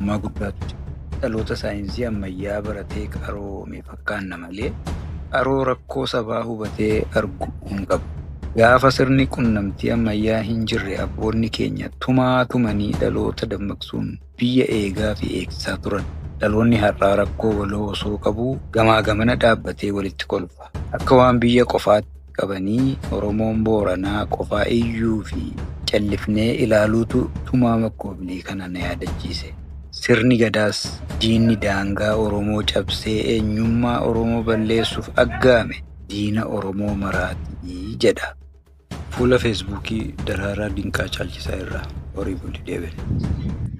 garaagarummaa guddaatu jira. Dhaloota saayinsii ammayyaa baratee qaroome fakkaanna malee qaroo rakkoo sabaa hubatee argu hin qabu. Gaafa sirni qunnamtii ammayyaa hin jirre abboonni keenya tumaa tumanii dhaloota dammaqsuun biyya eegaa fi eegsisaa turan. Dhaloonni har'aa rakkoo waloo osoo qabuu gamaa gamana dhaabbatee walitti kolfa. Akka waan biyya qofaatti qabanii Oromoon Booranaa qofaa iyyuu fi callifnee ilaaluutu tumaa makkoobilii kana na yaadachiise. Sirni Gadaas diinni daangaa Oromoo cabsee eenyummaa Oromoo balleessuuf aggaame diina Oromoo maraatii jedha. Fuula Feesbuukii Daraaraa Dinqaa Caalchisaa irraa horii buli deebiin.